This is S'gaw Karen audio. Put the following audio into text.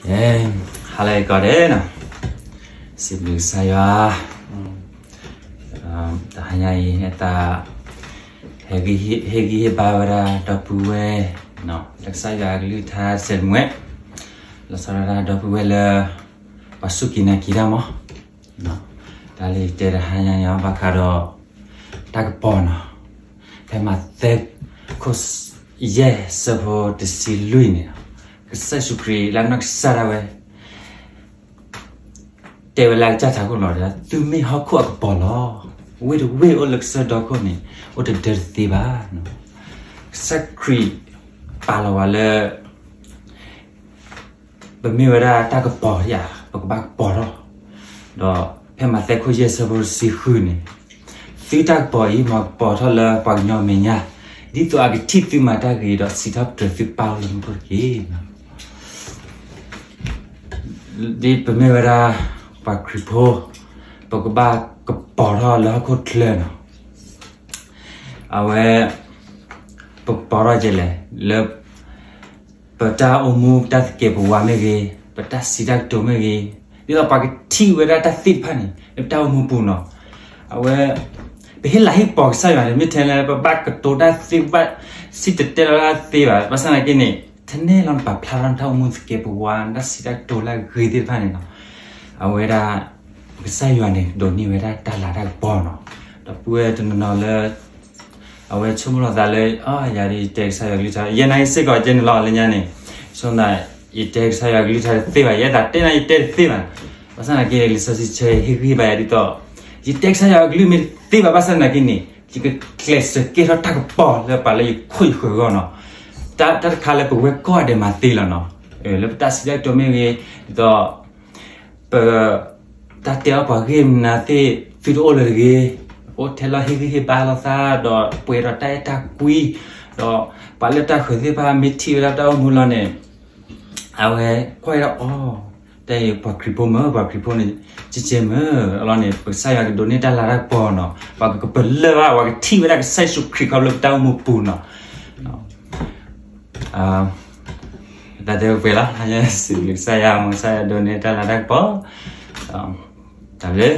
ဟါလၢအဂ့ၤကိးဂၤဒဲးနီၤ, စံးဘျုးကစၢ်ယွၤ, တဟါညါအံၤ ဟဲသး ဟ့ၣ်ဂံၢ်ဟ့ၣ်ဘါဝဲဒၣ်ဒီပုၢ်ဝဲၢ် လၢကစၢ်ယွၤအကလုၢ်ကထါတစဲးတမှဲၤ, လီၤဆီဒၣ်တၢ်ဒီပုၢ်ဝဲၢ်လၢ ပှၤစူၢ်က့ၤနာ်က့ၤတၢ်မး, တၢ်လၢယတဲတဟါညါအံၤ ဘၣ်ဃးဒီး တၢ်ကပီၤနီၤ, ဖဲမးသဲ ခိၣ်ယဲၢ်ဆၢဖိတဆံလွံၢ်န့ၣ်, ကစၢ်ယ့ၣ်ၡူးခရံာ်လၢအနီၢ်ကစၢ်ဒၣ်ဝဲ တဲဝဲလၢအကစၢ်ထးခိၣ်လီၤ, သုမ့ၢ်ဟီၣ်ခိၣ်အကပီၤလီၤ. ဝ့ၢ်တဝ့ၢ်အိၣ်လၢကစၢၢ်ဒီခိၣ်န့ၣ် အိၣ်တဒၢတသ့ဘၣ်. ကစၢ်ခရံာ်ပာ်လီၤဝဲလၢ ပမ့ၢ်ဝဲဒၣ်တၢ်ကပီၤယၤ ပကဘၣ်ကပီၤထီၣ်, ဒီးဖဲမးသဲခိၣ်ယဲၢ်ဆၢဖိတဆံဃုန့ၣ်, သုတၢ်ကပီၤအံၤ မ်ကပီၤထီၣ်လၢပှၤကညီမဲာ်ညါ, ဒ်သိးအကထံၣ်သုမၤတၢ်ဂ့ၤဒီးစံးထီၣ်ပတြၢၤသုပၢ်အိၣ်လၢမူခိၣ်တက့ၢ်. ဒ်ပမ့ၢ်ဝဲဒၣ် ပှၤခရံာ်ဖိ, ပကဘၣ်ကပီၤထီၣ်လၢဟီၣ်ခိၣ်ချၢနီၤ, အဝဲ ပကပီၤထီၣ်ကဲလဲၣ် လၢ ပတၢ်အိၣ်မူ ပတၢ်သကဲးပဝးမ့ၢ်ဂ့ၤ, ပတၢ်စံးတၢ်ကတိၤမ့ၢ်ဂ့ၤ, ဒ်သိးပှၤကထံၣ်ဝဲဒၣ်တၢ်သ့ၣ်တဖၣ်န့ၣ် လၢပတၢ်အိၣ်မူပူၤနီၤ, အဝဲ ပဟ့ၣ်လၤဟ့ၣ်ကပီၤကစၢ်ယွၤန့ၣ် မ့ၢ်ထဲလၢပဘၣ်ကတိၤတၢ်သ့ၣ်တဖၣ်, စံၣ်တဲၤတဲလီၤတၢ်သ့ဘၣ်, ဘၣ်ဆၣ်သနာ်က့န့ၣ် ထဲန့ၣ်လီၤ နပာ်ဖျါထီၣ်နတၢ်အိၣ်မူသကဲးပဝး နတၢ်စံးတၢ်ကတိၤလၢအဂ့ၤသ့ၣ်တဖၣ်န့ၣ်နီၤ, အဝဲဒၣ် ကစၢ်ယွၤန့ၣ် ဒိးန့ၢ်ဝဲဒၣ်တၢ်လၤတၢ်ကပီၤနီၤ, ဒီပုၢ်ဝဲၢ်တနီၤနီၤလၢ အဝဲဆိကမိၣ်လီၤသးလၢ ယၤဒ်ယတဲကစၢ်ယွၤကလုၢ်ကထါ ယဲနာ်က့စ့ၢ်ကီးကဲန့ၣ်လီၤ လၢညါန့ၣ်, ဆိကမိၣ်သး ယတဲကစၢ်ယွၤကလုၢ်ကထါတသ့ဘၣ်, ယဲသးတဲနၤယတဲတသ့ဘၣ်, ဘၣ်ဆၣ်သနာ်က့န့ၣ် လံာ်စီဆှံဆၢဟ့ၣ်ဂံၢ်ဘါယၤဒ်သိး ယတဲကစၢ်ယွၤအကလုၢ်မ့ၢ်တသ့ဘၣ် ဘၣ်ဆၣ်သနာ်က့န့ၣ် ယကကျဲးစၢးကဲထီၣ်တၢ်ကပီၤလၢပှၤလၢယခိၣ်ယဃၢၤအဂီၢ်နီၤ, တၢ်တခါလၢပဝဲကိးဂၤဒဲးမၤသ့လီၤနီၤ, လၢပတၢ်စံးတၢ်ကတိၤမ့ၢ်ဂ့ၤ, ဒ်သိး ပ တၢ်တဲအီၣ်ပှၤဂ့ၢ်မနုၤသ့ၣ် သုတအိၣ်လၢၤတဂ့ၤ, အိၣ်ထဲလီၤဟ့ၣ်ဂံၢ်ဟ့ၣ်ဘါလိာ်သး ဒီးပှဲၤဒီးတၢ်အဲၣ်တၢ်ကွံ, ဒီးပှၤလၢတၢ်ဃၢၤသ့ၣ်တဖၣ်မ့ၢ်ထံၣ်ဝဲဒၣ်တၢ်အိၣ်မူလီၤန့ၣ်, အဝဲကွၢ်အီၤ, တၢ်အံၤပှၤခရံာ်ဖိမ့ၢ် ပှၤခရံာ်ဖိန့ၣ် ကဲကဲမ့ၢ်လီၤန့ၣ် ပကစၢ်ယွၤကဒိးန့ၢ်တၢ်လၤတၢ်ကပီၤနီၤ, ပှၤကပလၢၢ်ဘၣ် ပှၤကထံၣ်ဝဲဒၣ်ကစၢ်ယ့ၣ်ၡူးခရံာ်ခီဖျိပတၢ်အိၣ်မူပူၤနီၤ တၢ်တဲဝဲပှဲၤလီၤ, စံးဘျုးကစၢ်ယွၤ မ်ကစၢ်ယွၤဒိးန့ၢ်တၢ်လၤတၢ်ကပီၤ, တၢ်ဘျုး